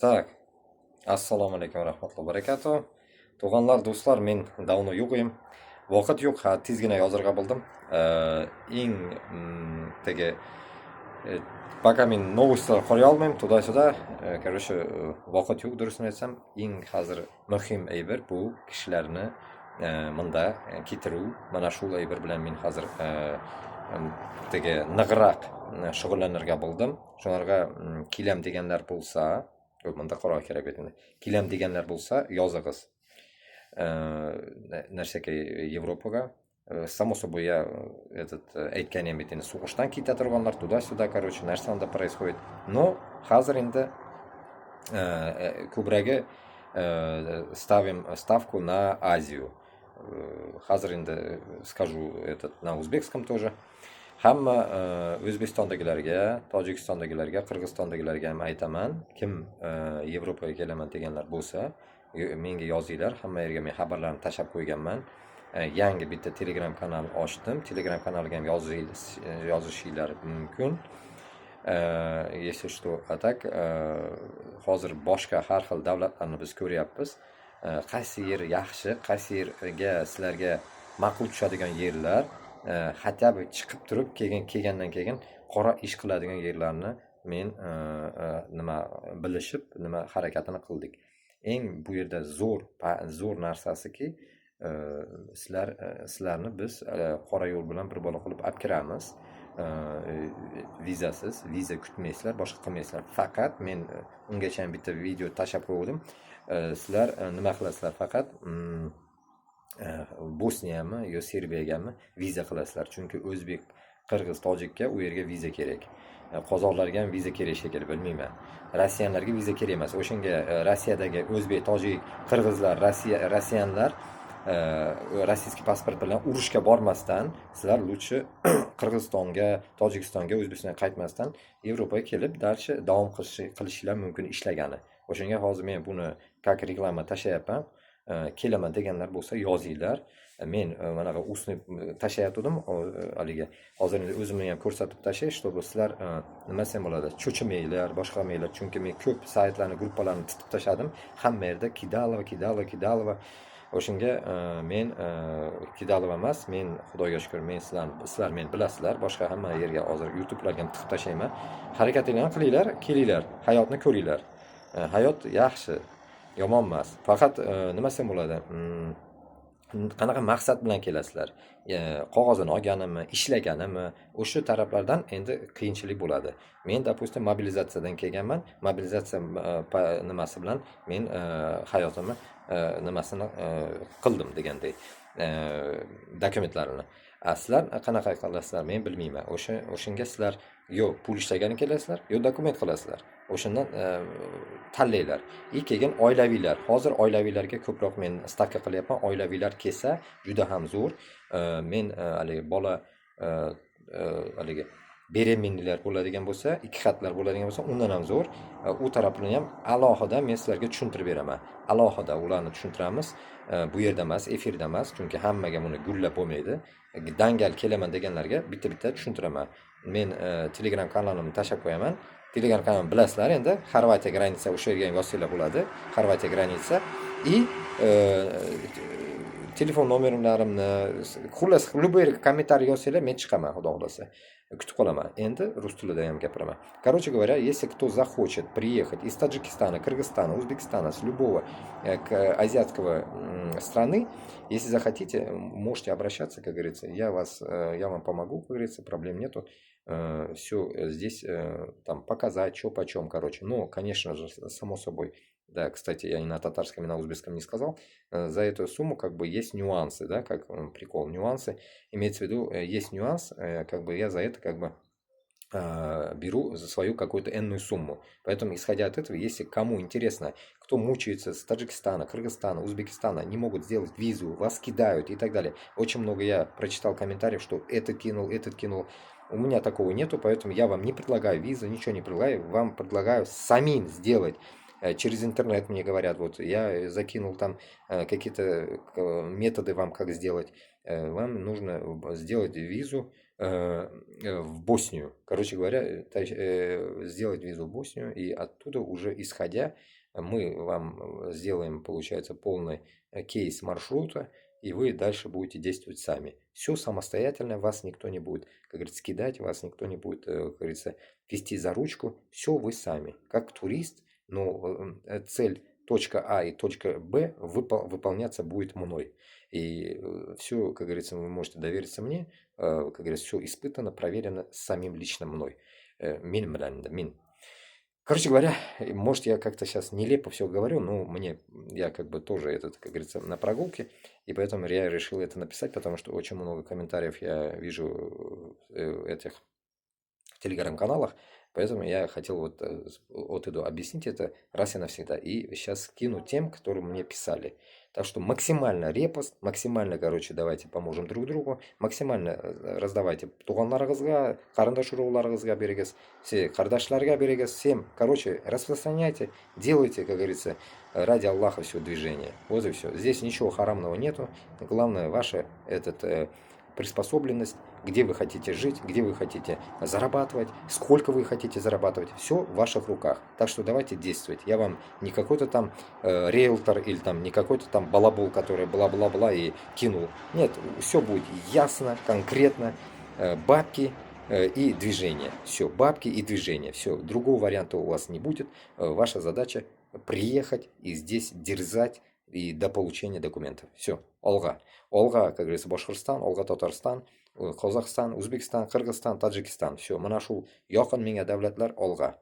Так, assalomu alaykum va rahmatullohi va barakatuh. Туганлар, дуслар, мин давно юк идем. Вакыт юк, ха, тиз генә язарга булдым. Иң теге пока мин новостьлар карый алмыйм, туда-сюда. Короче, вакыт юк, дөресен әйтсәм. Иң хәзер мөһим әйбер бу кешеләрне монда китерү. Менә шул әйбер белән мин хәзер теге ныграк шөгыльләнергә булдым. Шуңарга киләм дигәннәр булса, юк, монда карарга кирәк бит инде. Киләм дигәннәр булса, языгыз. Нәрсәкәй Европага. Само собой, я этот әйткән идем бит инде, сугыштан китә торганнар, туда-сюда, короче, нәрсә анда происходит. Но хәзер инде күбрәге ставим ставку на Азию. Хәзер инде скажу этот на узбекском тоже. Hamma O'zbekistondagilarga, Tojikistondagilarga, Qirg'izistondagilarga ham aytaman, kim Yevropaga kelaman deganlar bo'lsa, menga yozinglar, hamma yerga men xabarlarni tashlab qo'yganman. Yangi bitta Telegram kanal ochdim. Telegram kanaliga ham yozishinglar mumkin. Если что, а так hozir boshqa har xil davlatlarni biz ko'ryapmiz. Qaysi yer yaxshi, qaysi yerga sizlarga ma'qul tushadigan yerlar, хотя бы chiqib turib, keyin kelgandan keyin qora ish qiladigan yerlarni men nima bilishib, nima harakatini qildik. Eng bu yerda zo'r zo'r narsasiki, sizlarni biz qora yo'l bilan bir bola qilib olib kiramiz. Vizasiz, viza kutmaysizlar, boshqa qilmaysizlar. Faqat men ungacha ham bitta video tashlab qo'ygandim. Sizlar nima qilasizlar? Faqat Bosniyami yo Serbiyagami viza qilasizlar. Chunki o'zbek, qirg'iz, tojikka u yerga viza kerak. Qozoqlarga ham viza kerak shekilli, bilmayman. Rossiyanlarga viza kerak emas. O'shanga Rossiyadagi o'zbek, tojik, qirg'izlar, Rossiya, rossiyanlar российский pasport bilan urushga bormasdan, sizlar лучше Qirg'izistonga, Tojikistonga, O'zbekistonga qaytmasdan Yevropaga kelib, дальше davom qilishinglar mumkin ishlagani. O'shanga hozir men buni как reklama tashlayapman. Kelaman deganlar bo'lsa, yozinglar. Men manaqa ustni tashlayotgandim haligi, hozir endi o'zimni ham ko'rsatib tashlay, чтобы sizlar nima desam bo'ladi, cho'chimanglar, boshqa qilmanglar, chunki men ko'p saytlarni, gruppalarni titib tashladim, hamma yerda кидалово, кидалово, кидалово. O'shanga men кидалово emas, men, xudoga shukur, men sizlar meni bilasizlar. Boshqa hamma yerga hozir YouTubelarga ham tiqib tashlayman. Harakatinglarni qilinglar, kelinglar, hayotni ko'ringlar. Hayot yaxshi, yomon emas. Faqat nima desam bo'ladi, qanaqa maqsad bilan kelasizlar, qog'ozini olganimi, ishlaganimi, o'sha taraflardan endi qiyinchilik bo'ladi. Men, допустим, mobilizatsiyadan kelganman. Mobilizatsiya nimasi bilan men hayotimni nimasini qildim deganday, dokumentlarini. A sizlar qanaqa qilasizlar, men bilmayman. O'shanga sizlar yo pul ishlagani kelasizlar, yo dokument qilasizlar. O'shandan tanlanglar. И keyin oilaviylar. Hozir oilaviylarga ko'proq men stavka qilyapman. Oilaviylar kelsa juda ham zo'r. Men haligi bola haligi беременный lar bo'ladigan bo'lsa, ikki xatlar bo'ladigan bo'lsa, undan ham zo'r. U tarafini ham alohida men sizlarga tushuntirib beraman. Alohida ularni tushuntiramiz. Bu yerda emas, efirda emas, chunki hammaga buni gullab bo'lmaydi. Dangal kelaman deganlarga bitta bitta tushuntiraman. Men Telegram kanalimni tashlab qo'yaman. Telegram kanalimni bilasizlar endi, Xorvatiya граница, o'sha yerga ham yozsanglar bo'ladi. Xorvatiya граница и telefon nomerlarimni, xullas, любой kommentariy yozsanglar, men chiqaman, xudo xohlasa. Kutib qolaman. Endi rus tilida ham gapiraman. Короче говоря, если кто захочет приехать из Таджикистана, Кыргызстана, Узбекистана, с любого азиатского страны, если захотите, можете обращаться, как говорится, я вам помогу, как говорится, проблем нету. Все здесь там показать, что почем, короче. Но, конечно же, само собой, да, кстати, я и на татарском, и на узбекском не сказал, за эту сумму как бы есть нюансы, да, как прикол, нюансы. Имеется в виду, есть нюанс, как бы я за это как бы беру за свою какую-то энную сумму. Поэтому, исходя от этого, если кому интересно, кто мучается с Таджикистана, Кыргызстана, Узбекистана, не могут сделать визу, вас кидают и так далее. Очень много я прочитал комментариев, что этот кинул, этот кинул. У меня такого нету, поэтому я вам не предлагаю визу, ничего не предлагаю. Вам предлагаю самим сделать. Через интернет мне говорят, вот я закинул там какие-то методы вам, как сделать. Вам нужно сделать визу. в Боснию. Короче говоря, сделать визу в Боснию, и оттуда уже исходя, мы вам сделаем, получается, полный кейс маршрута, и вы дальше будете действовать сами. Все самостоятельно, вас никто не будет, как говорится, кидать, вас никто не будет, как говорится, вести за ручку. Все вы сами, как турист, но цель точка А и точка Б выполняться будет мной. И все, как говорится, вы можете довериться мне, как говорится, все испытано, проверено самим лично мной. Мин белән мин. Короче говоря, может, я как-то сейчас нелепо все говорю, но мне, я как бы тоже этот, как говорится, на прогулке, и поэтому я решил это написать, потому что очень много комментариев я вижу этих в телеграм-каналах, поэтому я хотел вот от и до объяснить это раз и навсегда. И сейчас скину тем, которые мне писали. Так что максимально репост, максимально, короче, давайте поможем друг другу, максимально раздавайте туганнарыгызга, карындаш-ыругларыгызга бирегез, все кардәшләргә бирегез, всем, короче, распространяйте, делайте, как говорится, ради Аллаха все движение. Вот и все. Здесь ничего харамного нету. Главное, ваша этот, приспособленность, где вы хотите жить, где вы хотите зарабатывать, сколько вы хотите зарабатывать, все в ваших руках. Так что давайте действовать. Я вам не какой-то там риэлтор или там не какой-то там балабол, который бла-бла-бла и кинул. Нет, все будет ясно, конкретно, бабки и движение. Все, бабки и движение. Все, другого варианта у вас не будет. Ваша задача — приехать и здесь дерзать и до получения документов. Все, алга. Алга, как говорится, Башкортостан, алга Татарстан, Казахстан, Узбекистан, Кыргызстан, Таджикистан. Все, менә шул якын миңа дәүләтләр, алга.